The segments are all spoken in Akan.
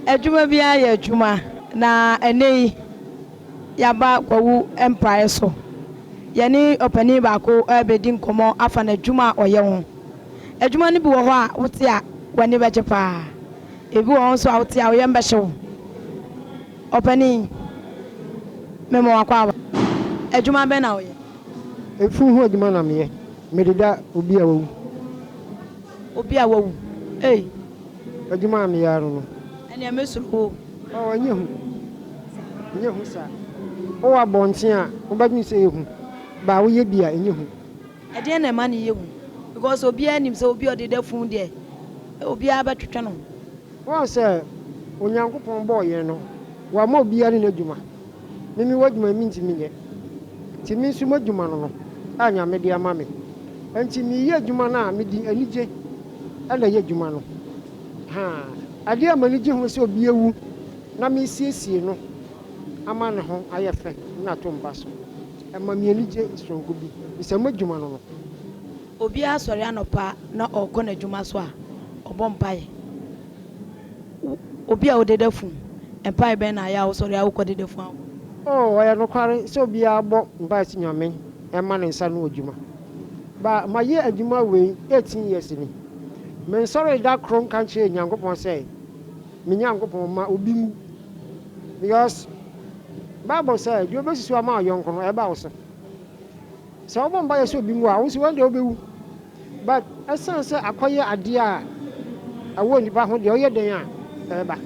Adwuma biara yɛ adwuma, na ɛnnɛ yi yɛaba Kwawu Mpraeɛ so. Yɛne ɔpanin baako rebɛdi nkɔmmɔ afa n'adwuma a ɔyɛ ho. Adwuma no bi wɔ hɔ a wote a w'ani bɛgye pa ara, ebi wɔ hɔ nso a wote a wo yam bɛhye wo. Ɔpanin, mema wo akwaaba. Adwuma bɛn na woyɛ? Efunu ho adwuma na meyɛ. Mededa obi a wawu. Obi a wawu? Ei! Adwuma a meyɛ ara no. Ɛnneɛ mesuro wo. Oh, ɛnyɛ hu. Ɛnyɛ hu saa. Wowɔ abɔnten a, wobɛdwene sɛ ɛyɛ hu. But woyɛ bi a, ɛnyɛ hu. Ɛdeɛn na ɛma no yɛ hu? Because obiara nim sɛ obi a ɔdeda funu deɛ, obiara bɛtwetwe no. Woahu sɛ Onyankopɔn bɔɔ yɛn no, wamma obiara ne n'adwuma. Me mewɔ adwuma yi mentumi nyɛ. Nti me nso m'adwuma no no a Nyame de ama me. Nti meyɛ adwuma no a mede anigye na ɛyɛ adwuma no. Haa, adeɛ a m'ani gye ho ne sɛ obi awu na mesiesie no ama ne ho ayɛ fɛ na ato mpa so. Ɛma me anigye soronko bi, efisɛ m'adwuma no no. Obiara sɔre anɔpa na ɔrekɔ n'adwuma so a, ɔbɔ mpaeɛ. Wo, obi a wodeda funu, mpaeɛ bɛn na ayɛ a wosɔre a wokɔ deda funu a wobɔ? Oh, ɔyɛ nokware sɛ obiara bɔ mpae sɛ Nyame mma ne nsa no adwuma. But mayɛ adwuma wei 18 years ni. Mensɔree da koro nka nkyerɛɛ Nyankopɔn sɛ, me Nyankopɔn ma obi nwu. Because Bible sɛ, deɛ wobɛsusu ama wo yɔnko no, ɛba wo so. Sɛ wobɔ mpaeɛ sɛ obi nwu a, wo nso one day wobɛwu. But ɛsiane sɛ akɔyɛ adeɛ a ɛwɔ nnipa ho deɛ, woyɛ dɛn a ɛbɛba.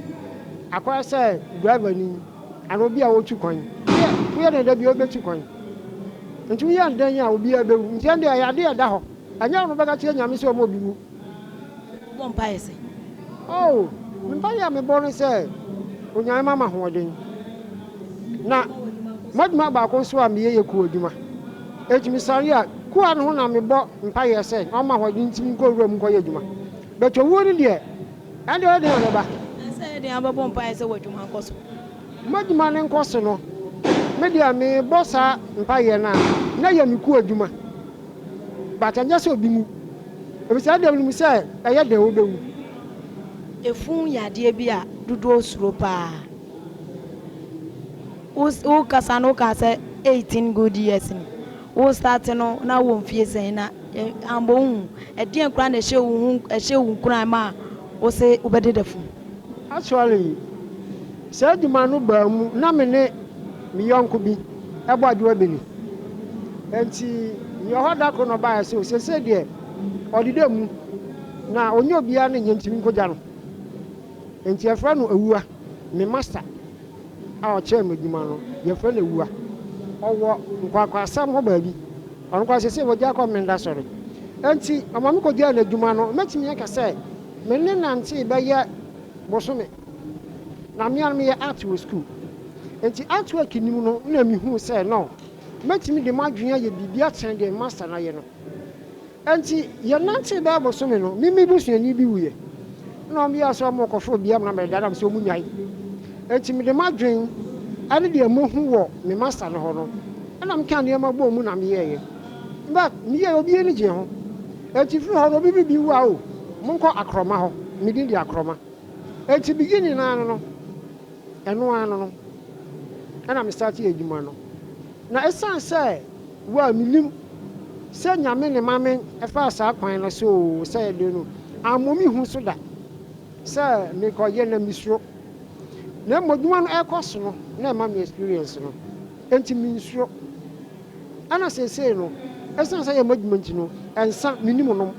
Akɔyɛ sɛ driver ni anaa obi a ɔretu kwan. Woyɛ woyɛ dɛn da biara wobɛtu kwan. Nti woyɛ dɛn a obiara bɛwu. Nti ɛnde ɛyɛ adeɛ a ɛda hɔ. Ɛnyɛ wo na wobɛka kyerɛ Nyame sɛ ɔmma obi nwu. Wobɔ mpaeɛ sɛn? Oh, me mpaeɛ a mebɔ ne sɛ Onyame ma me ahoɔden. Na m'adwuma baako nso a meyɛ yɛ kuo adwuma. Enti mesɔre a, kuo no ho na mebɔ mpaeɛ sɛ ɔmma ahoɔden nti menkɔ wuram nkɔyɛ adwuma. But owuo no deɛ, ɛnde ɔyɛ dɛn a ɛbɛba? Ɛsɛ yɛ dɛn a wobɛbɔ mpaeɛ sɛ w'adwuma nkɔ so? M'adwuma no nkɔ so no, me deɛ mebɔ saa mpaeɛ no a, na ɛyɛ me kuo adwuma. But ɛnyɛ sɛ obi nwu. Efisɛ ɛdeɛ menim sɛ ɛyɛ dɛn wobɛwu. Efun yɛ adeɛ bi a dodoɔ suro paa. Wo wo kasa no wokaa sɛ 18 good years ni. Wo start no na wowɔ mfie sɛn na ambɔ wo hu? Ɛdeɛn koraa na ɛhyɛ wo ho ɛhyɛ wo nkuran maa wo se wobɛdeda fun? Actually saa adwuma no baa mu na me ne me yɔnko bi bɔ adwoa bi ni. Enti mewɔ hɔ da koro na ɔbaeɛ sɛ seesei deɛ ɔdeda mu na ɔnyɛ obiara ne nyɛ nti menkɔgya no. Enti yɛfrɛ no Awua, me master a ɔkyerɛɛ me adwuma no, yɛfrɛ no Awua. Ɔwɔ Nkwaakwaasɛm hɔ baabi. Ɔno koraa seesei wagya akɔ Menda Sɔre. Enti ɔma mekɔgyaa no adwuma no, mɛtumi aka sɛ me ne nantee bɛyɛ bosome. Na me ara meyɛ art wɔ sukuu. Enti artwork no mu no na mihuu sɛ no, mɛtumi de m'adwene ayɛ biribi akyɛn deɛ master no ayɛ no. Enti yɛnantee bɛyɛ bosome no, me me busuani bi wuiɛ. Ɛna wɔyɛɛ sɛ wɔrekɔfa obi ama no abɛda, na mesɛ wɔnnyae. Enti mede m'adwene ne deɛ mahu wɔ me master no hɔ no, ɛna mekaa nneɛma bɔɔ mu na meyɛeɛ. In fact, meyɛeɛ obiara ani gyee ho. Enti firi hɔ no, obi biribi wu a, oh, monkɔ Akorɔma hɔ, me din de Akorɔma. Enti beginning no ara no, ɛno ara no no, ɛna me startee adwuma no. Na ɛsiane sɛ well menim sɛ Nyame ne ma me faa saa kwan no so oo, sɛ ɛde no, ammɔ me hu so da sɛ mekɔyɛ na mesuro. Na mmom adwuma no ɛrekɔ so no na ɛma me experience no, enti mensuro. Ɛna seesei no, ɛsiane sɛ ɛyɛ m'adwuma nti no, nsa mennim nom.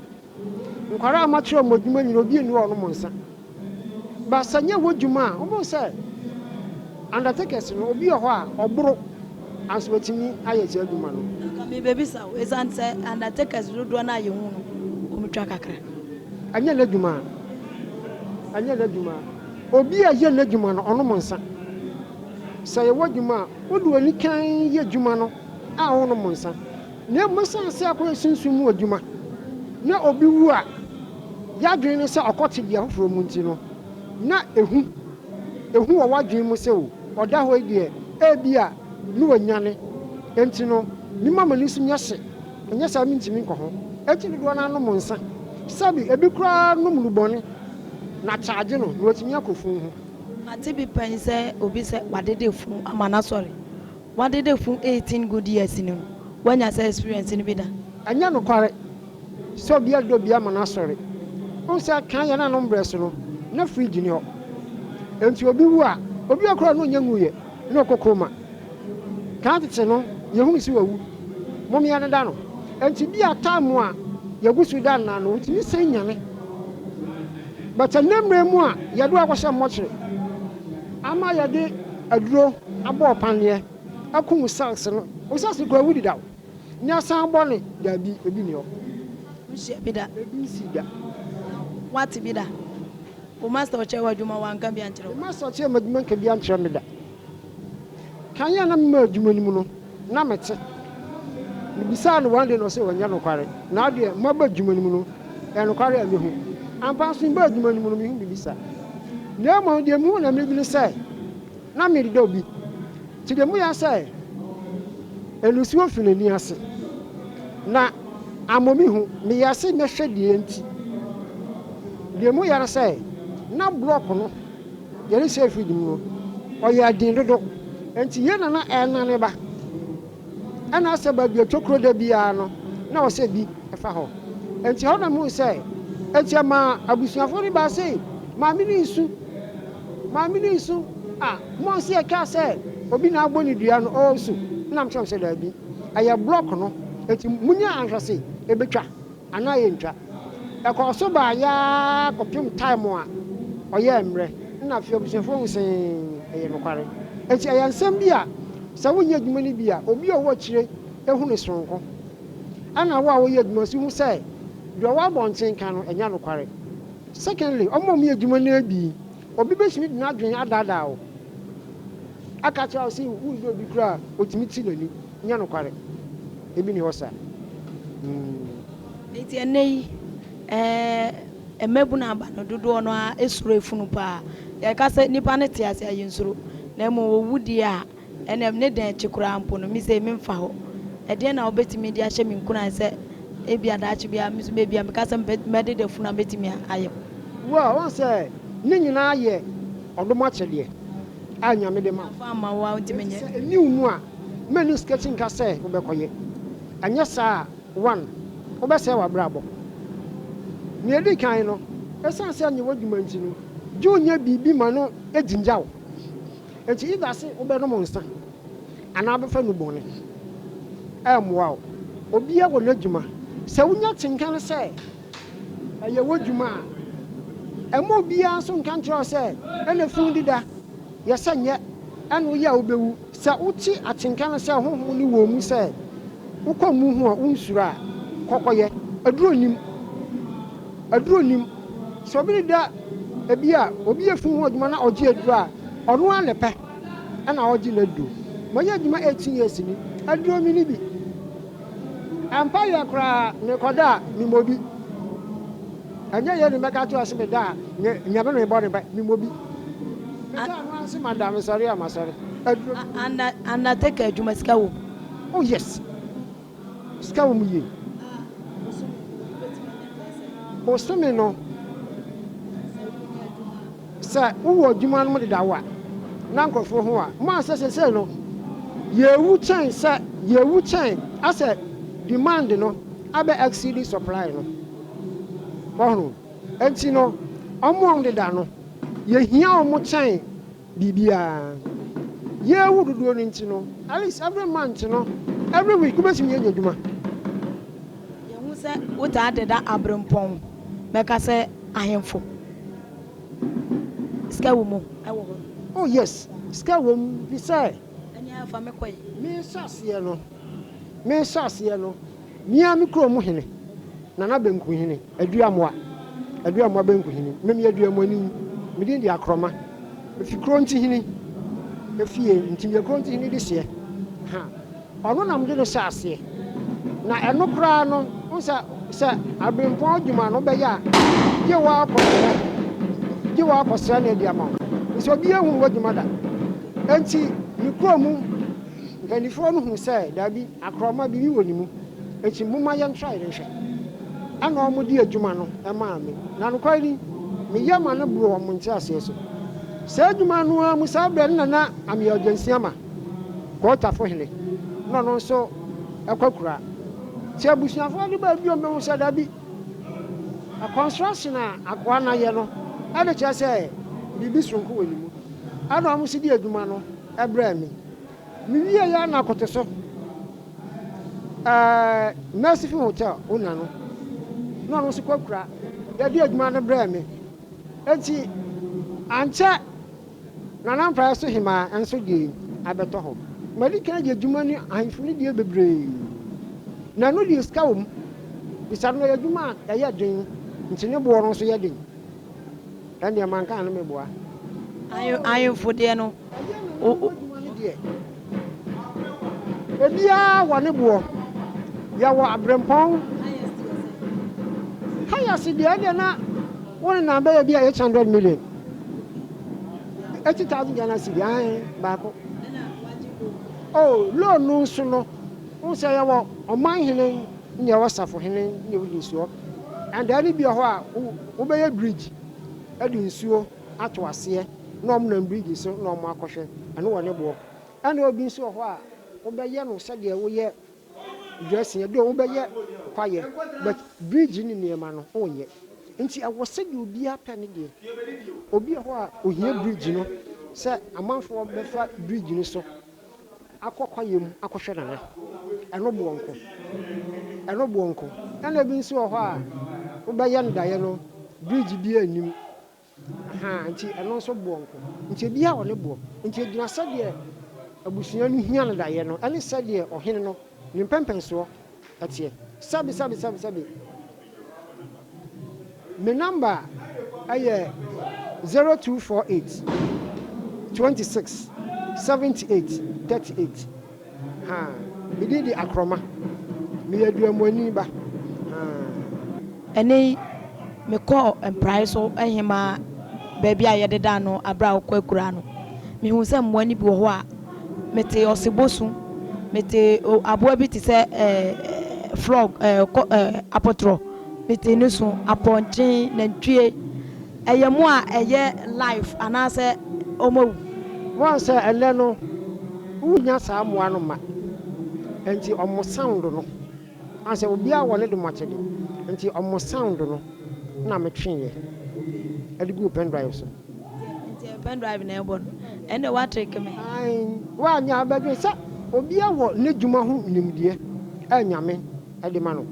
Nkwadaa a makyerɛ wɔn adwuma nyinaa, obi nni hɔ a ɔnom nsa. But sɛ nyɛ w'adwuma a, wobɛhu sɛ undertakers no, obi wɔ hɔ a ɔboro ansa watumi ayɛ saa adwuma no. Anka mebɛbisa wo, ɛsiane sɛ undertakers dodoɔ no a yɛhu no, wɔtwa kakra. Ɛnyɛ n'adwuma. Ɛnyɛ n'adwuma. Obi a ɛyɛ n'adwuma no, ɔnom nsa. Sɛ ɛyɛ w'adwuma a, wode w'ani kann yɛ adwuma no a wonom nsa. Na mmom esiane sɛ akɔyɛ sunsum mu adwuma na obi wu a, y'adwene ne sɛ ɔkɔ tebea foforɔ mu nti no, na ehu, ehu wɔ w'adwene mu sɛ o, ɔda hɔ yi deɛ, ebia ne wanyane, enti no, memma m'ani so nyɛ hye, anyɛ saa mentumi nkɔ ho. Enti dodoɔ no ara nom nsa. Sɛbi, ebi koraa nom nnubɔne na kyaagye no na watumi akɔ funu ho. Mate bi pɛn sɛ obi sɛ wadede funu ama no asɔre. Wadede funu 18 good years ni no, woanya saa experience no bi da? Ɛnyɛ nokware sɛ obi adɔ obi ama no asɔre. Wohu sɛ kan yɛn nananom berɛ so no, na fridge nni hɔ. Enti obi wu a, obi wɔ hɔ koraa a na ɔnnya nwuiɛ, na ɔkɔ coma. Kan tete no, yɛhunu sɛ wawu. Mom yɛnneda no. Enti bi a time a yɛgu so da no no, ɔtumi san nyane. But ɛnnɛ mmerɛ mu a yɛde wo akɔhyɛ mmɔkyere ama yɛde aduro abɔ wo paneɛ akum wo cells no, wo cells no koraa awu dedaw. Ne asan bɔ ne, daabi, ebi nni hɔ. Wonhyia bi da? Ebi nsii da. Na woate bi da? Wo master ɔkyerɛ wo adwuma wanka bi ankyerɛ wo? Me master ɔkyerɛ me adwuma nka bi ankyerɛ me da. Kan a na mema adwuma no mu no, na mete. Mebisaa no one day na ɔse ɔnyɛ nokware. Na adeɛ maba adwuma no mu no, ɛyɛ nokware a mehu. Ampa nso mebaa adwuma no mu no, mehu biribi saa. Na mmom deɛ mehu na mmerɛ bi ne sɛ, na merededa obi. Nti deɛ meyɛ sɛ, nisuo fi n'ani ase. Na ammɔ me hu, meyɛɛ se mɛhwɛ deɛ nti. Deɛ meyɛ ne sɛ, na blɔk no Yɛne sɛ fridge mu no ɔyɛ den dodo nti yei na na ɛnane ba ɛna sɛ baabi a tokuro da biara no na ɔsɛ bi fa hɔ nti ɛhɔ na mehu sɛ nti ɛmaa abusuafoɔ no baa sei maame no nsu maame no nsu a mo nso yɛkaa sɛ obi na abɔ ne dua no ɔresu na mekyerɛ sɛ daabi ɛyɛ block no nti munya anhwɛ se ɛbɛtwa Anaa yɛntwa. Ɛkɔɔ so baa yaa kɔpem time a ɔyɛɛ mmerɛ na afei abusuafoɔ hu sɛ ɛyɛ nokware. Enti ɛyɛ nsɛm bi a sɛ wonyɛ adwuma no bi a obi a ɔwɔ akyire hu no soronko. Ɛna wo a woyɛ adwuma nso hu sɛ deɛ ɔwɔ abɔnten ka no ɛnyɛ nokware. Secondly, wɔn a wɔyɛ adwuma no bi, obi bɛtumi de n'adwene adaadaa wo aka akyerɛ wo sɛ wonyɛ obi koraa a ɔtumi te n'ani. Nyɛ nokware. Ebi nni hɔ saa. Mm. Enti ɛnnɛ yi, eh, mmabunu aba no, dodoɔ no ara suro efunu paa. Yɛka sɛ nipa no te ase a, yɛnsuro. Na mmom owu deɛ a, ɛnneɛ ne dɛn akyi koraa mpo no, me sei memfa hɔ. Ɛdeɛn na wobɛtumi de ahyɛ me nkuran sɛ ebia daakye biara me nso ebia meka sɛ mɛdeda funu a mɛtumi ayɛ? Well, woahu sɛ ne nyinaa yɛ ɔdom akyɛdeɛ a Nyame de ma wo. Amfa amma wo a, wontumi Enti nyɛ. sɛ ɛnni wo mu a, Mma nni sika akyi nka sɛ wobɛkɔyɛ. Anyɛ saa a, one, wobɛsɛe w'abrabɔ. Nea edi kan no, esiane sɛ ɛnyɛ w'adwuma nti no, gye wunya biribi ma no gyingya wo. Enti either se wobɛnom nsa anaa wobɛfa nnubɔne. Ɛremmoa wo. Obiara wɔ n'adwuma. Sɛ wunya atenka no sɛ ɛyɛ w'adwuma a, mma obiara nso nka nkyerɛ wo sɛ ɛna funu deda, yɛ sɛ nyɛ, ɛna woyɛ a wobɛwu. Sɛ wote atenka no sɛ honhom no wɔ wo mu sɛ wokɔ mmu ho a wonsuro a, kɔ kɔyɛ. Aduro nnim. Aduro nnim. Sɛ obi reda ebi a obi yɛ funu ho adwuma na ɔgye aduro a, ɔno ara na ɛpɛ ɛna ɔgye n'aduro. Mayɛ adwuma 18 years ni, aduro menni bi. Mpaeɛ koraa mekɔda a memmɔ bi. Ɛnyɛ yei ne mɛka akyerɛ wo sɛ meda a Nyame na mebɔ no mpaeɛ, memmɔ bi. Meda a noa nso mada, mesɔre a masɔre. Aduro Under undertaker adwuma sika wɔ mu? Oh yes, sika wɔ mu yie. Bosome no Sɛ wowɔ adwuma no mu dedaw a, na nkurɔfo hu a, mo ansɛ seesei no yɛrewu kyɛn sɛ yɛrewu kyɛn asɛ demand no abɛ exceed supply no. Wahu? Enti no, wɔn a wɔdeda no, yɛhia wɔn kyɛn biribiara. Yɛrewu dodoɔ no nti no, at least every month no, every week wobɛtumi anya adwuma. Yɛhu sɛ wotaa deda aberempɔn, mɛka sɛ ahemfo. Sika wɔ mu wɔ hɔ. Oh yes, sika wɔ mu fi sɛ. Ɛne afa me kɔe. Me nhyɛaseɛ no, me nhyɛaseɛ no, me ara me kurom hene, Nana Benkuhene, Aduamoa, Aduamoa Benkuhene, me meyɛ Aduamoani, me din de Akorɔma, mefi Kurontihene efie, nti meyɛ Kurontihene dehyeɛ, ha. Ɔno na mede no hyɛɛ aseɛ. Na ɛno koraa no, wohu sɛ, sɛ aberempɔn adwuma no wobɛyɛ a, gye woakɔsrɛ, gye woakɔsrɛ na adi ama wo. Nso obiara nhunu w'adwuma da. Enti me kuro mu mpanimfoɔ no huu sɛ, daabi, akorɔma, biribi wɔ ne mu, enti momma yɛntrae no nhwɛ. Ɛnna wɔde adwuma no maa me. Na nokware ni, meyɛ ma no boro wɔn nteaseɛ so. Saa adwuma no ara mu, saa berɛ no na na Amiel Gyansiama, Kɔɔtafo hene, na ɔno nso kɔ akuraa. Nti abusuafoɔ no baa bio bɛhu sɛ dabi, construction a akoa no ayɛ no de kyerɛ sɛ biribi soronko wɔ ne mu. Ɛna wɔn nso de adwuma no brɛɛ me. Mewieeɛ ara na akoto so ɛɛ Mercyful Hotel owner no, na ɔno nso kɔ akura, yɛde adwuma no brɛɛ me. Enti ankyɛ Nana Mpraeɛ so hemaa nso deɛ abɛtɔ hɔ. Madi kan agye adwuma ne ahemfo no deɛ bebree. Na ɛno deɛ sika wɔ mu. Bisa no, ɛyɛ adwuma a ɛyɛ den nti ne boɔ no nso yɛ den. Ɛndeɛ manka a na meboa. Ahemfo deɛ no. Ɛyɛ nananom adwuma no deɛ, ebiara wɔ ne boɔ. Yɛwɔ aberempɔn. Highest deɛ ɛdeɛ na wo nenam bɛyɛ bi a 800 million. 80,000 Ghana cedi, ae, baako. Oh, loan no nso no, wohu sɛ yɛwɔ ɔman hene ne yɛwɔ safohene ne yɛwɔ nsuo. And ɛne bi wɔ hɔ a wobɛyɛ bridge de nsuo ato aseɛ na wɔn nam bridge so na wɔn akɔhwɛ, ɛno wɔ ne boɔ. Ɛna obi nso wɔ hɔ a wobɛyɛ no sɛdeɛ woyɛ dressing, ɛdeɛ wobɛyɛ kwaeɛ, but bridge ne nneɛma no wonyɛ. Nti ɛwɔ sɛdeɛ obiara pɛ ne deɛ. Obi wɔ hɔ a ohia bridge no sɛ amanfoɔ bɛfa bridge no so akɔ kwaeɛ mu akɔhwɛ nana, ɛno boɔ nko. Ɛno boɔ nko. Ɛna ebi nso wɔ hɔ a wobɛyɛ no daeɛ no bridge biara nnim. Ahaa, nti ɛno nso boɔ nko. Nti ebiara wɔ ne boɔ. Nti egyina sɛdeɛ abusua no hia no daeɛ no ɛne sɛdeɛ ɔhene no ne mpɛmpɛnsoɔ ɛteɛ. Sɛbe sɛbe sɛbe sɛbe. Me number ɛyɛ 0248 26 78 38. Haa, me din de Akorɔma. Meyɛ Aduamuani ba. Haa. Ɛnnɛ yi, mekɔɔ mprae so hemaa baabi a yɛdeda ano bere a wokɔ akuraa no. Mihuu sɛ mmoa no bi wɔ hɔ a, metee ɔsebɔ su, metee aboa bi te sɛ frog, apɔtorɔ, metee ne su, apɔnkye, nantwie. Ɛyɛ mmoa a ɛyɛ live anaasɛ wɔawu? Woahu sɛ ɛnnɛ no, wonnya saa mmoa no mma, enti wɔn sound no. Woahu sɛ obiara wɔ ne dom akyɛde, nti ɔmo sound no na me tweeɛ de guu pen drive so. Nti ɛyɛ pen drive na ɛbɔ no? Ɛnde woatreke me. Ae, woanyɛ a wobɛdwen sɛ obiara wɔ n'adwuma ho nimdeɛ a Nyame de ma no.